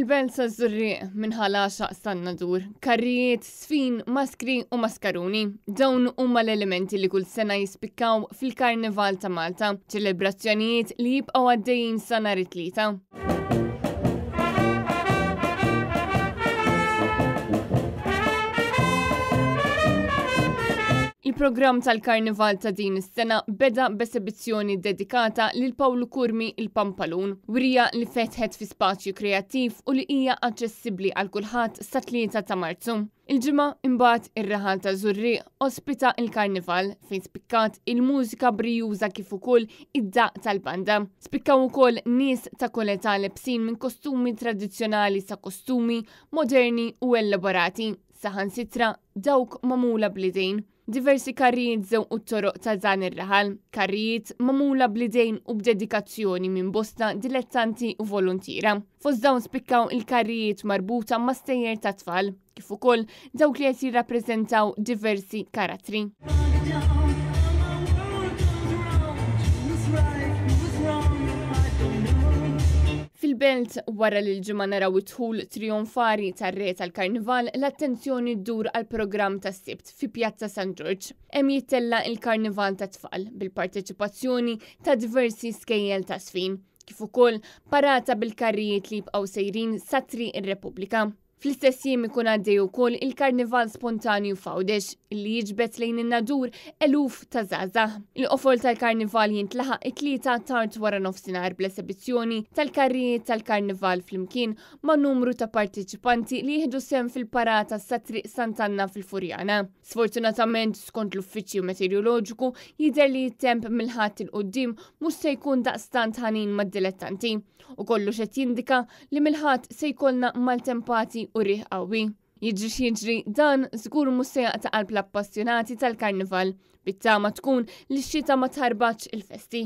Mill-belt saż-Żurrieq, minn Ħal Għaxaq san-Nadur, karrijiet, żfin, maskri u maskaruni. Dawn huma l-elementi li kull sena jispikkaw fil-Karnival ta' Malta, ċelebrazzjonijiet li jibqgħu għaddejjin sa nhar it-Tlieta. Il-programm tal-Karnival ta' din is-sena beda b'esebizzjoni dedikata lil Pawlu Curmi il-Pampalun, wirja li fetħet fi spazju kreattiv u li hija aċċessibbli għal kulħadd sat-3 ta' Marzu. Il-Ġimgħa, imbagħad, ir-raħal ta' Żurrieq ospita l-Karnival fejn spikkat il-mużika brijuża kif ukoll id-daqq tal-banda. Spikkaw ukoll nies ta' kull età lebsin minn kostumi tradizzjonali sa kostumi moderni u elaborati, saħansitra dawk magħmula bl-idejn. Diversi karrijiet żewqu t-toroq ta' dan ir-raħal, karrijiet magħmula bl-idejn u b'dedikazzjoni minn bosta dilettanti u voluntiera. Fost dawn spikkaw il-karrijiet marbuta ma' stejjer ta' tfal, kif ukoll dawk li qed jirrappreżentaw diversi karattri. Fil-belt, wara li l-Ġimgħa naraw id-dħul trijonfari tar-Re tal-Karnival, l-attenzjoni ddur għall-programm tas-Sibt fi Pjazza San Ġorġ. Hemm jittella' il-Karnival tat-Tfal bil-parteċipazzjoni ta' diversi skejjel ta' żfin, kif ukoll parata bil-karrijiet li jibqgħu sejrin sa Triq ir-Repubblika. Fl-istess jiem ikun għaddej ukoll il-Karnival Spontanju f'Għawdex, li jiġbed lejn in-Nadur eluf ta' żgħażagħ. Il-qofol tal-Karnival jintlaħaq it-Tlieta tard waranofsinhar bl-esebizzjoni tal-karrijiet tal-Karnival flimkien ma' numru ta' parteċipanti li jieħdu sehem fil-parata sa Triq Sant'Anna fil-Furjana. Sfortunatament, skont l-Uffiċċju Meteoroloġiku, jidher li t-temp mill-Ħadd 'il quddiem mhux se jkun daqstant ħanin mad-dilettanti. U kollox qed jindika li mill-Ħadd se jkollna maltempati u riħ qawwi. Jiġri x'jiġri, dan żgur mhux se jaqta' qalb l-appassjonati tal-Karnival, bit-tama tkun li x-xita ma tħarbatx il-festi.